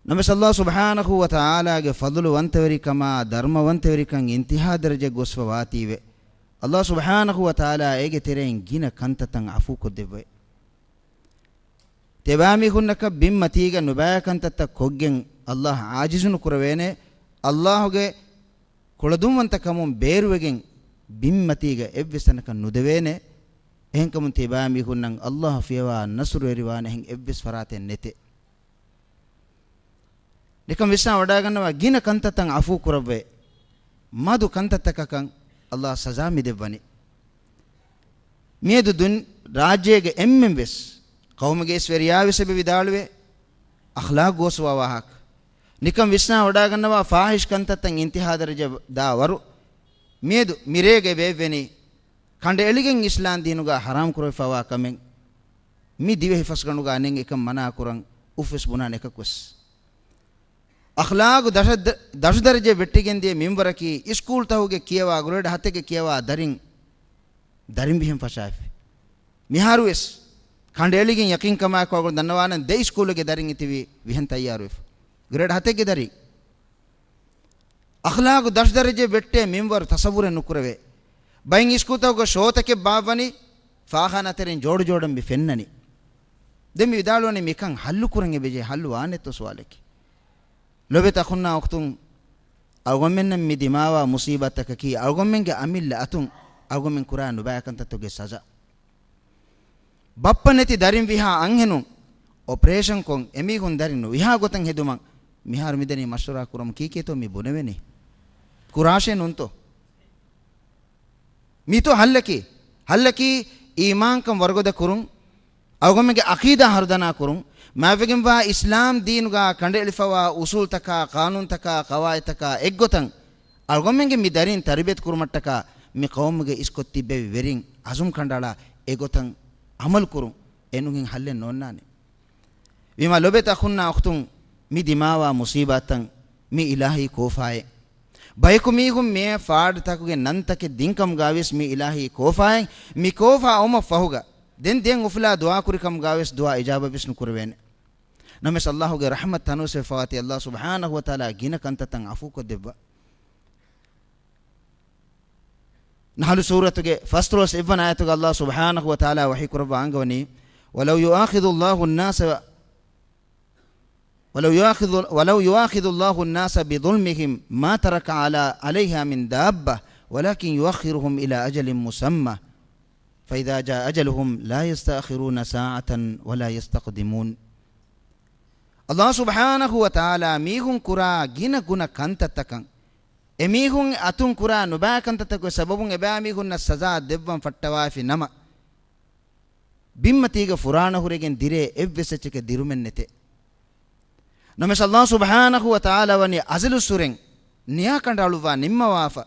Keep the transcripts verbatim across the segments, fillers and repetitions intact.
ނަމަވެސް އަﷲ ސުބްޙާނަހޫ ވަތަޢާލާގެ ފަޟުލުވަންތަވެރިކަމާ، ދަރުމަވަންތަވެރިކަން އިންތިހާ ދަރަޖައަށް ގޮސްފަ ވާތީވެ، އަﷲ ސުބްޙާނަހޫ ވަތަޢާލާ އޭގެ ތެރެއިން ގިނަ ކަންތައްތައް ޢަފޫކޮށްދެއްވައި. ތިޔަބައިމީހުންނަކަށް ބިންމަތީގަ ނުބައި ކަންތައްތައް ކޮށްގެން އަﷲ ޢާޖިޒު ނުކުރެވޭނެ. އަﷲގެ ކުޅަދުންވަންތަކަމުން ބޭރުވެގެން ބިންމަތީގަ އެއްވެސް ތަނަކަށް ނުދެވޭނެ. އެހެންކަމުން ތިޔަބައިމީހުންނަށް އަﷲ ފިޔަވާ ނަޞްރު އެރިވާނެހެން އެއްވެސް ފަރާތެއް ނެތޭ. ނިކަން ވިސްނާ ވަޑައިގަންނަވާ، ގިނަ ކަންތައްތައް ޢަފޫ ކުރައްވައި، މަދު ކަންތައްތަކަކަށް އަﷲ ސަޒާ މި ދެއްވަނީ. މިއަދު ދުން ރާއްޖޭގެ އެންމެން ވެސް، ޤައުމުގެ އިސް ވެރިޔާ ވެސް އެބަ ވިދާޅުވޭ، އަޚްލާޤު ގޯސްވާ ވާހަކަ. ނިކަން ވިސްނާ ވަޑައިގަންނަވާ، ފާޙިޝް ކަންތައްތައް އިންތިހާ ދަރަޖަ ދާ ވަރު، މިއަދު މިރޭގަ ބޭއްވެނީ، ކަނޑައެޅިގެން އިސްލާމް ދީނުގަ ޙަރާމް ކުރެވިފައިވާ ކަމެއް، މި ދިވެހި ފަސްގަނޑުގަ އަނެއް އެކަން މަނާ ކުރަން އުފް ވެސް ބުނާނެ އެކަކު ވެސް. އަޚްލާޤު ދަށަށް ދަ-، ދަށު ދަރަޖަ ވެއްޓިގެން ދިޔަ މިންވަރަކީ، އިސްކޫލްތަކުގެ ކިޔަވާ، ގްރޭޑް ހަތެއްގެ ކިޔަވާ ދަރިން، ދަރިން ވިހެން ފަށާފި. މިހާރު ވެސް ކަނޑައެޅިގެން ޔަޤީންކަމާއެކު އަޅުގަނޑު ދަންނަވާނަން، ދެ އިސްކޫލުގެ ދަރިން އިތިވި ވިހެން ތައްޔާރުވެފަ. ގްރޭޑް ހަތެއްގެ ދަރިން. އަޚްލާޤު ދަށު ދަރަޖަ ވެއްޓޭ މިންވަރު ތަޞައްވުރެއް ނުކުރެވޭ. ބައެއް އިސްކޫލްތަކުގަ ޝޯތަކެއް ބާއްވަނީ، ފާޚާނާ ތެރެއިން ޖޯޑު ޖޯޑަށް މި ފެންނަނީ. ދެން މި ވިދާޅުވަނީ މިކަން ޙައްލު ކުރަން އެބަޖެހޭ، ޙައްލު ވާނެތޯ ސުވާލަކީ. ލޮބެތި އަޚުންނާ އުޚްތުން، އަޅުގަނޑުމެންނަށް މި ދިމާވާ މުޞީބާތަކަކީ، އަޅުގަނޑުމެންގެ އަމިއްލަ އަތުން އަޅުގަނޑުމެން ކުރާ ނުބައި ކަންތައްތަކުގެ ސަޒާ. ބައްޕަ ނެތި ދަރިން ވިހާ އަންހެނުން އޮޕަރޭޝަންކޮށް، އެމީހުން ދަރިން ނުވިހާ ގޮތަށް ހެދުމަށް މިހާރު މިދަނީ މަޝްވަރާ ކުރަމުން. ކީކޭތޯ މި ބުނެވެނީ؟ ކުރާށޭ ނޫންތޯ؟ މީތޯ ޙައްލަކީ؟ ޙައްލަކީ އީމާންކަން ވަރުގަދަ ކުރުން، އަޅުގަނޑުމެންގެ ޢަޤީދާ ހަރުދަނާ ކުރުން، މާތްވެގެންވާ އިސްލާމް ދީނުގަ ކަނޑައެޅިފަވާ އުޞޫލްތަކާ، ޤާނޫނުތަކާ، ޤަވާޢިދުތަކާ އެއްގޮތަށް އަޅުގަނޑުމެންގެ މި ދަރީން ތަރުބިޔަތު ކުރުމަށްޓަކާ މި ޤައުމުގެ އިސްކޮށް ތިއްބެވި ވެރިން ޢަޒުމް ކަނޑައަޅާ އެގޮތަށް ޢަމަލު ކުރުން. އެނޫންހެން ޙައްލެއް ނޯންނާނެ. ވީމާ ލޮބެތި އަޚުންނާ އުޚްތުން، މި ދިމާވާ މުޞީބާތްތައް މި އިލާހީ ކޯފާއެއް. ބަޔަކު މީހުން މިއަށް ފާޑުތަކުގެ ނަންތަކެއް ދިންކަމުގަ ވިޔަސް މި އިލާހީ ކޯފާއެއް، މި ކޯފާ އައުމަށް ފަހުގަ ދެން ދެން އުފުލާ ދުޢާ ކުރިކަމުގަ ވިޔަސް ދުޢާ އިޖާބަ ވެސް ނުކުރެވޭނެ. ނަމަވެސް އަﷲގެ ރަޙްމަތް ތަނުވެސް ވެފަވާތީ އަﷲ ސުބްޙާނަހޫ ވަތަޢާލާ ގިނަ ކަންތައްތައް ޢަފޫކޮށްދެއްވާ. ނަޙްލު ސޫރަތުގެ ފަސްދޮޅަސް އެއްވަނަ އާޔަތުގަ އަﷲ ސުބްޙާނަހޫ ވަތަޢާލާ ވަޙީ ކުރައްވާ އަންގަވަނީ، ولو يؤاخذ الله الناس، ولو يؤاخذ، ولو يؤاخذ الله الناس بظلمهم ما ترك على، عليها من دابة ولكن يؤخرهم إلى أجل مسمى فإذا جاء أجلهم لا يستأخرون ساعة ولا يستقدمون. އަﷲ ސުބްޙާނަހޫ ވަތަޢާލާ މީހުން ކުރާ ގިނަ ގުނަ ކަންތައްތަކަށް، އެމީހުން އަތުން ކުރާ ނުބައި ކަންތައްތަކުގެ ސަބަބުން އެބައިމީހުންނަށް ސަޒާ ދެއްވަން ފައްޓަވާފި ނަމަ، ބިންމަތީގަ ފުރާނަ ހުރެގެން ދިރޭ އެއްވެސް އެއްޗެކެއް ދިރުމެއް ނެތޭ. ނަމަވެސް އަﷲ ސުބްޙާނަހޫ ވަތަޢާލާ ވަނީ އަޒަލުއްސުރެން ނިޔާ ކަނޑައަޅުއްވާ ނިންމަވާފަ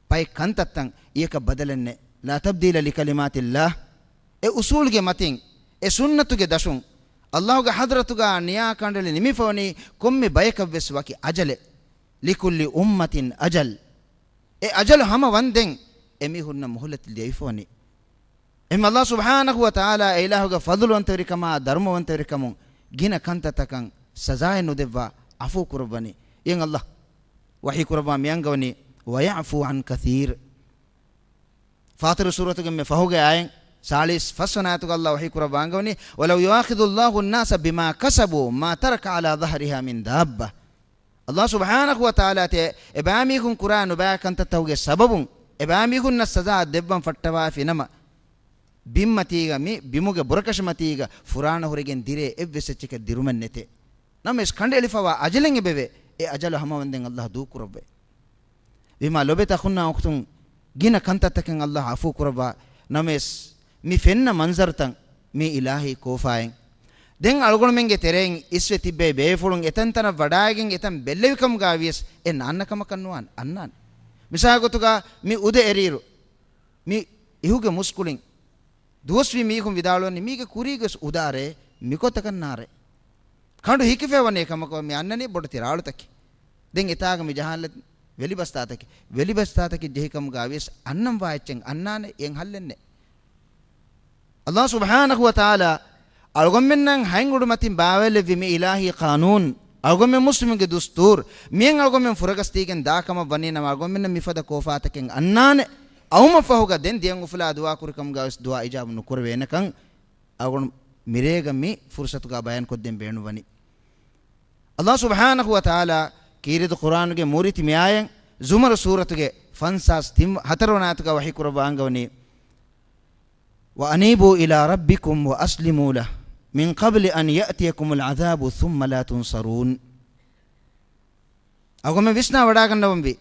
ބައެއް ކަންތައްތައް އިޔަކަށް ބަދަލެއް ނެތް. لا تبديل لكلمات الله. އެ އުޞޫލުގެ މަތިން، އެ ސުންނަތުގެ ދަށުން، އަﷲގެ ޙަޟްރަތުގަ ނިޔާ ކަނޑައެޅި ނިމިފަވަނީ ކޮންމެ ބަޔަކަށްވެސް ވަކި އަޖަލެއް. لكل أمة أجل. އެ އަޖަލު ހަމަ ވަންދެން އެމީހުންނަށް މުހުލަތު ލިޔެވިފަވަނީ. އެހެން އަﷲ ސުބްޙާނަހޫ ވަތަޢާލާ އެ އިލާހުގެ ފަޟުލުވަންތަވެރިކަމާ ދަރުމަވަންތަވެރިކަމުން ގިނަ ކަންތައްތަކަށް ސަޒާއެއް ނުދެއްވާ ޢަފޫ ކުރައްވަނީ. އެހެން އަﷲ ވަޙީ ކުރައްވާ މި އަންގަވަނީ، ويعفو عن كثير. ފާޠިރު ސޫރަތުގެ މި ފަހުގެ އާޔަތް ސާޅީސް ފަސްވަނަ އާޔަތުގަ އަﷲ ވަޙީ ކުރައްވާ އަންގަވަނީ، ولو يؤاخذ الله الناس بما كسبوا ما ترك على ظهرها من دابة. އަﷲ ސުބްޙާނަހޫ ވަތަޢާލާ ތިޔަ އެބައިމީހުން ކުރާ ނުބައި ކަންތައްތަކުގެ ސަބަބުން އެބައިމީހުންނަށް ސަޒާ ދެއްވަން ފައްޓަވާފި ނަމަ، ބިންމަތީގަ މި ބިމުގެ ބުރަކަށި މަތީގަ ފުރާނަ ހުރެގެން ދިރޭ އެއްވެސް އެއްޗެކެއް ދިރުމެއް ނެތޭ. ނަމަވެސް ކަނޑައެޅިފަވާ އަޖަލެއް އެބަވޭ، އެ އަޖަލު ހަމަވަންދެން އަﷲ ދޫކުރައްވައި. ވީމާ ލޮބެތި އަޚުންނާ އުޚްތުން، ގިނަ ކަންތައްތަކެއް އަﷲ ޢަފޫ ކުރައްވާ. ނަމަވެސް، މި ފެންނަ މަންޒަރުތައް މި އިލާހީ ކޯފާއިން. ދެން އަޅުގަނޑުމެންގެ ތެރެއިން އިސްވެ ތިއްބެވި ބޭފުޅުން އެތަންތަނަށް ވަޑައިގެން އެތަން ބެއްލެވިކަމުގަ ވިޔަސް އެ ނާންނަ ކަމަކަށް ނުވާން އަންނާނެ. މިސާލު ގޮތުގަ މި އުދަ އެރިއިރު މި އިހުގެ މުސްކުޅިން ދުވަސްވީ މީހުން ވިދާޅުވަނީ މީގެ ކުރީގަސް އުދާރޭ، މިކޮށް ތަކަށް ނާރޭ. ކަނޑު ހިކިފައި ވަނީ ކަމަކަށް މި އަންނަނީ ބޮޑެތި ރާޅުތަކެއް. ދެން އެތާގަ މި ޖަހާން ވެލިބަސްތާތަކެއް، ވެލިބަސްތާތަކެއް ޖެހިކަމުގަ ވިޔަސް އަންނަން ވާ އެއްޗެއް އަންނާނެ، އެއަށް ހައްލެއް ނެތް. އަﷲ ސުބްޙާނަހޫ ވަތަޢާލާ އަޅުގަނޑުމެންނަށް ހަތް އުޑުމަތިން ބާވައިލެއްވި މި އިލާހީ ޤާނޫނު، އަޅުގަނޑުމެން މުސްލިމުންގެ ދުސްތޫރު. މިއަށް އަޅުގަނޑުމެން ފުރަގަސްދީގެން ދާ ކަމަށް ވަނީ ނަމަ، އަޅުގަނޑުމެންނަށް މިފަދަ ކޯފާތަކެއް އަންނާނެ. އައުމަށްފަހުގަ ދެން ދިޔައިން އުފުލާ ދުޢާ ކުރިކަމުގަ ވެސް ދުޢާ އިޖާބަ ނުކުރެވޭނެކަން އަޅުގަނޑު މިރޭގަ މި ފުރުޞަތުގަ ބަޔާންކޮށްދޭން ބޭނުންވަނީ. އައްލާހު ސުބްޙާނަހު ވަތަޢާލާ ކީރިތި ޤުރްއާނުގެ މޫރިތި މިއާޔަތް، ޒުމަރު ސޫރަތުގެ ފަންސާސް ތިން، ހަތަރުވަނަ އާޔަތުގަ ވަޙީ ކުރައްވާ އަންގަވަނީ، وأنيبوا إلى ربكم وأسلموا له من قبل أن يأتيكم العذاب ثم لا تنصرون. އަޅުގަނޑުމެން ވިސްނާ ވަޑާގަންނަވަންވީ،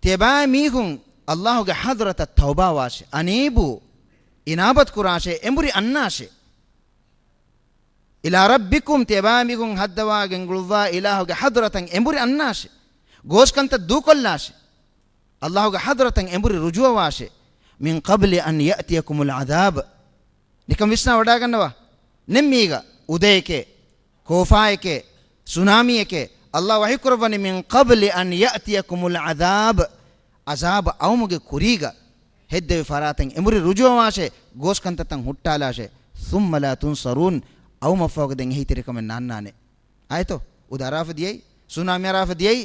ތިޔަބައިމީހުން އައްލާހުގެ ޙަޟްރަތަށް ތައުބާވާށޭ. އަނީބޫ، އިނާބަތު ކުރާށޭ، އެނބުރި އަންނާށޭ. إلى ربكم، ތިޔަބައިމީހުން ހައްދަވާ ގެންގުޅުއްވާ އިލާހުގެ ޙަޟްރަތަށް އެނބުރި އަންނާށޭ. ގޯސްކަންތައް ދޫކޮށްލާށޭ. އައްލާހުގެ ޙަޟްރަތަށް އެނބުރި ރުޖޫޢަވާށޭ. من قبل أن يأتيكم العذاب. ނިކަން ވިސްނާ ވަޑާގަންނަވާ. ނެއްމީގަ އުދައެކޭ، ކޯފާއެކޭ، ސުނާމީއެކޭ، އައްލާ ވަޙީ ކުރައްވަނީ، من قبل أن يأتيكم العذاب، ޢަޒާބު އައުމުގެ ކުރީގަ ހެއްދެވި ފަރާތަށް އެނބުރި ރުޖޫޢަވާށޭ، ގޯސްކަންތައްތައް ހުއްޓާލާށޭ، ثم لا تنصرون، އައުމަށްފަހުގަ ދެން އެހީތެރިކަމެއް ނާންނާނެ. އާއެތޯ؟ އުދަ އަރާފަ ދިޔައީ، ސުނާމީ އަރާފަ ދިޔައީ،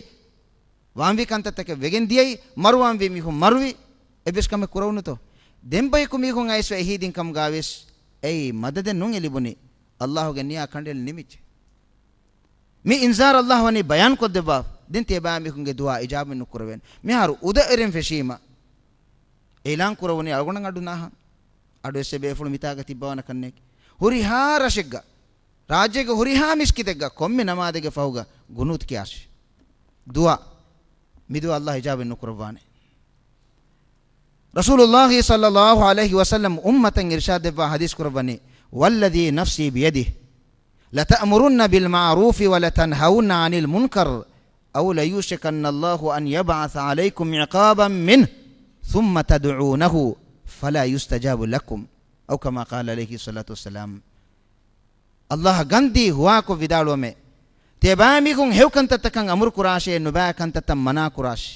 ވާންވީ ކަންތައްތަކެއް ވެގެން ދިޔައީ، މަރުވާންވީ މީހުން މަރުވި، އެއްވެސް ކަމެއް ކުރެވުނުތޯ؟ ދެން ބަޔަކު މީހުން އައިސްފަ އެހީދިން ކަމުގަ ވެސް އެއީ މަދަދެއް ނޫން އެ ލިބުނީ، އައްލާހުގެ ނިޔާ ކަނޑައެޅި ނިމިއްޖެ. މި އިންޒާރު އައްލާހު ވަނީ ބަޔާން ކޮށްދެއްވާ. ދެން ތިޔަބައިމީހުންގެ ދުޢާ އިޖާބަ ނުކުރެވޭނެ. މިހާރު އުދައެރިން ފެށީމަ އިޢުލާން ކުރެވުނީ އަޅުގަނޑަށް އަޑު ނާހަން. އަޑު އެއްސެ ބޭފުޅު މިތާގަ ތިއްބަވާނެ ކަންނޭނގެ. ހުރިހާ ރަށެއްގަ، ރާއްޖޭގެ ހުރިހާ މިސްކިތެއްގަ ކޮންމެ ނަމާދެއްގެ ފަހުގަ ގުނޫތު ކިޔާށި. ދުޢާ. މި ދުޢާ އައްލާހު އިޖާބަ ނުކުރައްވާނެ. ރަސޫލުއްލާހި ޞައްލައްލާހު ޢަލައިހި ވަސައްލަމް އުއްމަތަށް އިރްޝާދް ދެއްވާ ޙަދީޘް ކުރައްވަނީ، والذي نفسي بيده لتأمرن بالمعروف ولتنهون عن المنكر أو ليوشكن الله أن يبعث عليكم عقابا منه ثم تدعونه فلا يستجاب لكم أو كما قال عليه الصلاة والسلام. އައްލާހަށް ގަންދީ ހުވާކޮށް ވިދާޅުވަމޭ، ތިޔަބައިމީހުން ހެޔޮ ކަންތައްތަކަށް އަމުރު ކުރާށޭ، ނުބައި ކަންތައްތައް މަނާ ކުރާށޭ.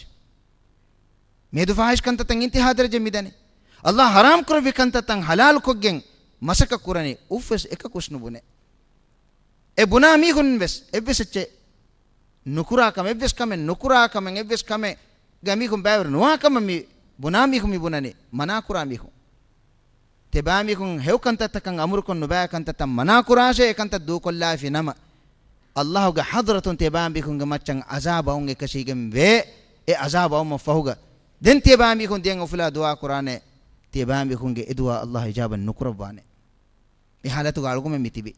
މިއަދު ފާޙިޝް ކަންތައްތައް އިންތިހާ ދަރަޖަ މިދަނީ. އައްލާހް ޙަރާމް ކުރެއްވި ކަންތައްތައް ޙަލާލު ކޮށްގެން މަސައްކަތް ކުރަނީ އުފްވެސް އެކަކުސް ނުބުނެ. އެ ބުނާ މީހުން ވެސް އެއްވެސް އެއްޗެއް ނުކުރާ ކަމެއް، އެއްވެސް ކަމެއް ނުކުރާ ކަމެއް، އެއްވެސް ކަމެއްގަ މީހުން ބައިވެރި ނުވާ ކަމަށް މި ބުނާ މީހުން މި ބުނަނީ، މަނާ ކުރާ މީހުން. ތިބާމީހުން ހެޔޮ ކަންތައްތަކަށް އަމުރުކޮށް ނުބައި ކަންތައްތައް މަނާ ކުރާށޭ، އެ ކަންތައް ދޫކޮށްލާފި ނަމަ، އައްލާހުގެ ޙަޟްރަތުން ތިބާމީހުންގެ މައްޗަށް ޢަޒާބު އައުން އެކަށީގެން ވޭ. އެ ޢަޒާބު އައުމަށް ފަހުގަ ދެން ތިބާމީހުން ދިޔައިން އުފުލާ ދުޢާ ކުރާނެ، ތިބާމީހުންގެ އެ ދުޢާ އައްލާހު އިޖާބަ ނުކުރައްވާނެ. މި ޙާލަތުގަ އަޅުގަނޑުމެން މި ތިބީ.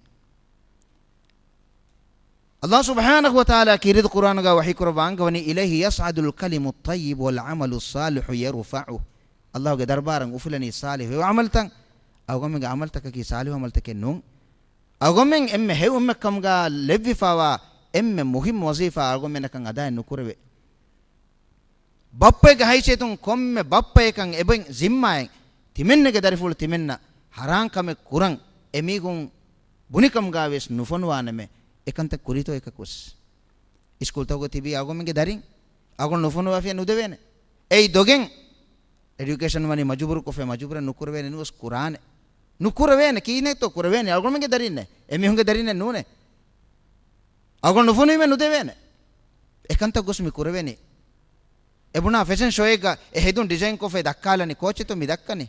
އައްލާހު ސުބްޙާނަހު ވަތަޢާލާ ކީރިތި ޤުރްއާނުގަ ވަޙީ ކުރައްވާ އަންގަވަނީ، إليه يصعد الكلم الطيب والعمل الصالح يرفعه. އައްލާހުގެ ދަރުބާރަށް އުފުލަނީ ޞާލިޙު ހެޔޮ ޢަމަލުތައް. އަޅުގަނޑުމެންގެ ޢަމަލުތަކަކީ ޞާލިޙު ޢަމަލުތަކެއް ނޫން. އަޅުގަނޑުމެން އެންމެ ހެޔޮ އެންމެ ކަމުގަ ލެއްވިފައިވާ އެންމެ މުހިއްމު ވަޒީފާ އަޅުގަނޑުމެންނަކަށް އަދާއެއް ނުކުރެވޭ. ބައްޕައެއްގެ ހައިސިއްޔަތުން ކޮންމެ ބައްޕައެއްކަން އެބައިން ޒިންމާއެއް ތިމެންނެގެ ދަރިފުޅު ތިމެންނަށް ޙަރާން ކަމެއް ކުރަން އެމީހުން ބުނިކަމުގަ ވެސް ނުފޮނުވާނަމޭ، އެކަންތައް ކުރީތޯ އެކަކުސް. އިސްކޫލްތަކުގަ ތިބީ އަޅުގަނޑުމެންގެ ދަރިން އަޅުގަނޑު ނުފޮނުވާފިއެއް ނުދެވޭނެ. އެއީ ދޮގެއް. އެޑިއުކޭޝަން ވަނީ މަޖުބޫރުކޮށްފައި މަޖުބޫރެއް ނުކުރެވޭނެ ނުވެސް ކުރާނެ. ނުކުރެވޭނެ ކީއްތޯ ކުރެވޭނެ އަޅުގަނޑުމެންގެ ދަރިންނޭ. އެމީހުންގެ ދަރިންނެއް ނޫނޭ. އަޅުގަނޑު ނުފޮނުވީމަ ނުދެވޭނެ. އެކަންތައް ގޮސް މި ކުރެވެނީ. އެބުނާ ފެޝަން ޝޯއެއްގަ އެ ހެދުން ޑިޒައިންކޮށްފައި ދައްކާލަނީ ކޯޗެއްތޯ މި ދައްކަނީ؟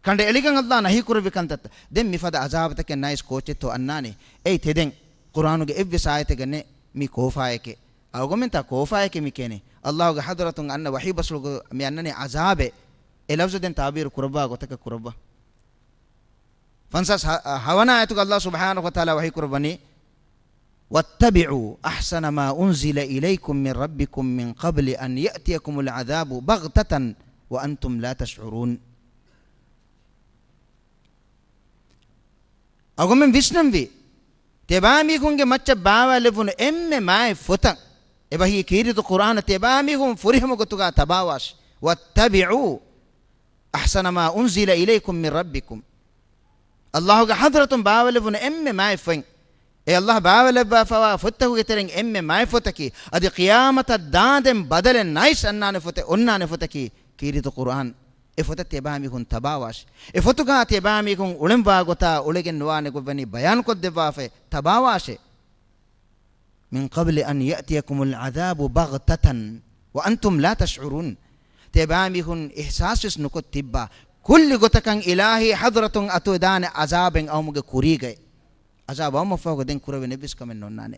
ކަނޑައެޅިގެން އައްލާ ނަހީ ކުރެއްވި ކަންތައްތައް. ދެން މިފަދަ ޢަޒާބުތަކެއް ނައިސް ކޯޗެއްތޯ އަންނާނީ؟ އެއީ ތެދެއް. ޤުރްއާނުގެ އެއްވެސް އާޔަތެއްގަ ނެތް މި ކޯފާއެކޭ. އަޅުގަނޑުމެންތާ ކޯފާއެކޭ މި ކިޔަނީ. އައްލާހުގެ ޙަޟްރަތުން އަންނަ ވަޙީ ބަސްފުޅުގަ މި އަންނަނީ ޢަޒާބެއް. އެ ލަފްޒު ދެން ތަޢުބީރު ކުރައްވާ ގޮތަކަށް ކުރައްވާ. ފަންސާސް ހަ-، ހަވަނަ އާޔަތުގަ އައްލާހު ސުބްޙާނަހު ވަތަޢާލާ ވަޙީ ކުރައްވަނީ، واتبعوا أحسن ما أنزل إليكم من ربكم من قبل أن يأتيكم العذاب بغتة وأنتم لا تشعرون. އަޅުގަނޑުމެން ވިސްނަންވީ، ތިބާމީހުންގެ މައްޗަށް ބާވާލެވުނު އެންމެ މާތް ފޮތަށް، އެބަހީ ކީރިތި ޤުރްއާނަށް ތިބާމީހުން ފުރިހަމަ ގޮތުގަ ތަބާވާށި. واتبعوا أحسن ما أنزل إليكم من ربكم. އައްލާހުގެ ޙަޟްރަތުން ބާވާލެވުނު އެންމެ މާތް ފޮތް. އެ އައްލާހު ބާވާލެއްވާފައިވާ ފޮތްތަކުގެ ތެރެއިން އެންމެ މާތް ފޮތަކީ، އަދި ޤިޔާމަތަށް ދާންދެން ބަދަލެއް ނައިސް އަންނާނެ ފޮތެއް، އޮންނާނެ ފޮތަކީ ކީރިތި ޤުރްއާން. އެ ފޮތަށް ތިޔަބައިމީހުން ތަބާވާށި. އެ ފޮތުގަ ތިޔަބައިމީހުން އުޅެންވާ ގޮތާ އުޅެގެން ނުވާނެ ގޮތްވަނީ ބަޔާންކޮށްދެއްވާފައި ތަބާވާށޭ. من قبل أن يأتيكم العذاب بغتة وأنتم لا تشعرون. ތިޔަބައިމީހުން އިޙްސާސްވެސް ނުކޮށް ތިއްބާ، ކުއްލި ގޮތަކަށް އިލާހީ ޙަޟްރަތުން އަތުވެދާނެ ޢަޒާބެއް އައުމުގެ ކުރީގައި. ޢަޒާބު އައުމަށްފަހުގަ ދެން ކުރެވޭނެއްވެސް ކަމެއް ނޯންނާނެ.